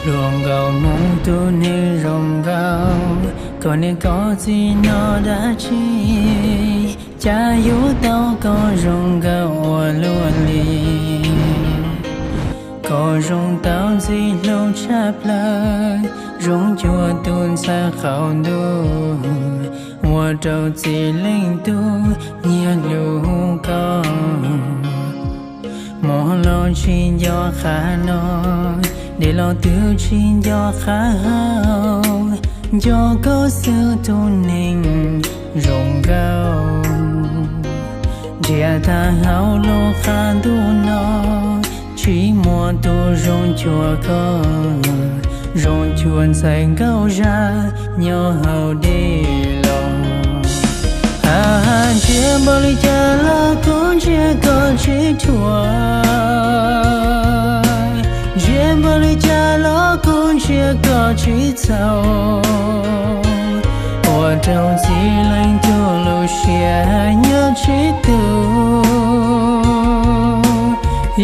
Luag nkauj Hmoob tus neeg zoo nkauj, koj niam koj txiv nyob dab tsi, cas yuav tau koj zoo nkauj ua luaj li. Koj zoo tau ntxim hlub tshaj plaws, zoo cuag tus ntxhais qaum ntuj, ua rau txhua leej tub nyiam hlub koj. Muaj los tsis nco qab no, dej los twb tsis nco qab haus, nco koj xwb tus neeg zoo nkauj. Ntsiag tag hauv lub qab ntuj no, tsis muaj tus zoo cuag koj, zoo cuag ntxhais nkauj zaj nyob hauv dej los. Hais ntsia npaum li cas los kuv ntsia koj tsis dhuav, ntsia npaum li cas los kuv ntsia koj tsis txhaum, ua rau txhua leej tug lub siab nyob tsis tus.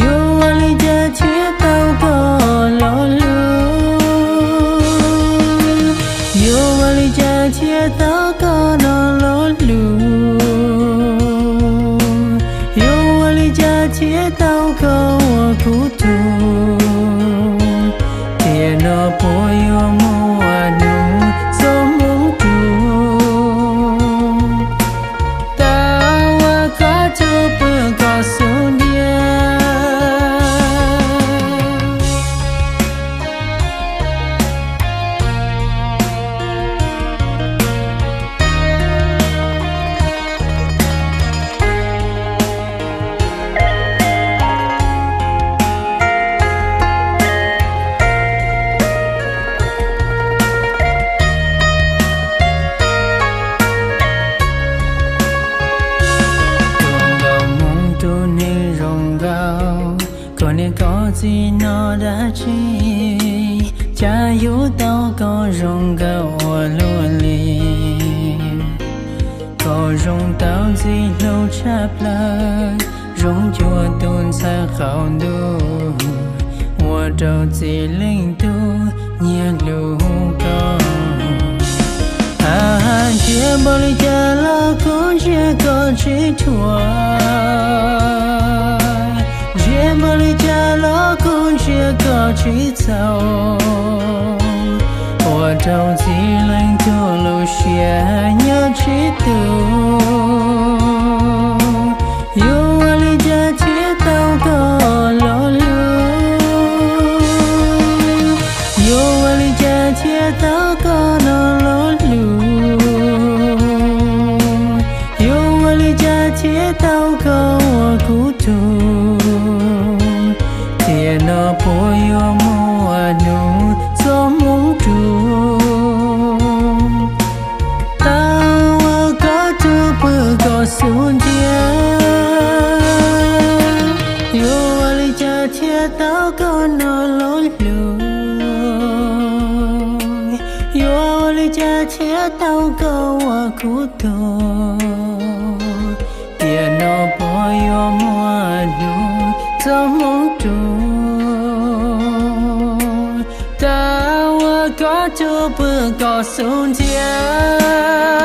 Yuav ua li cas thiaj tau koj los lug? Yuav ua li cas thiaj tau koj no los lug? Yuav ua li cas thiaj tau koj ua kuv tug? Tiam no puas yuav muaj hnub txoj hmoov rus, tau ua koj tug pw koj xub ntiag? Luag nkauj Hmoob tus neeg zoo nkauj, koj niam koj txiv nyob dab tsi, cas yuav tau koj zoo nkauj ua luaj li. Koj zoo tau ntxim hlub tshaj plaws, zoo cuag tus ntxhais qaum ntuj, ua rau txhua leej tug nyiam hlub koj. Hais ntsia npaum li cas los kuv ntsia koj tsis dhuav, ntsia npaum li cas los kuv ntsia koj tsis txhaum, ua rau txhua leej tug lub siab nyob tsis tus. Yuav ua li cas thiaj tau koj los lug? Yuav ua li cas thiaj tau koj no los lug? Yuav ua li cas thiaj tau koj ua kuv tug? Tiam no puas yuav muaj hnub txoj hmoov rus, tau ua koj tug pw koj xub ntiag? Yuav ua li cas thiaj tau koj no los lug? Yuav ua li cas thiaj tau koj ua kuv tug? Tiam no puas yuav muaj hnub txoj hmoov rus, tau ua koj tug pw koj xub ntiag?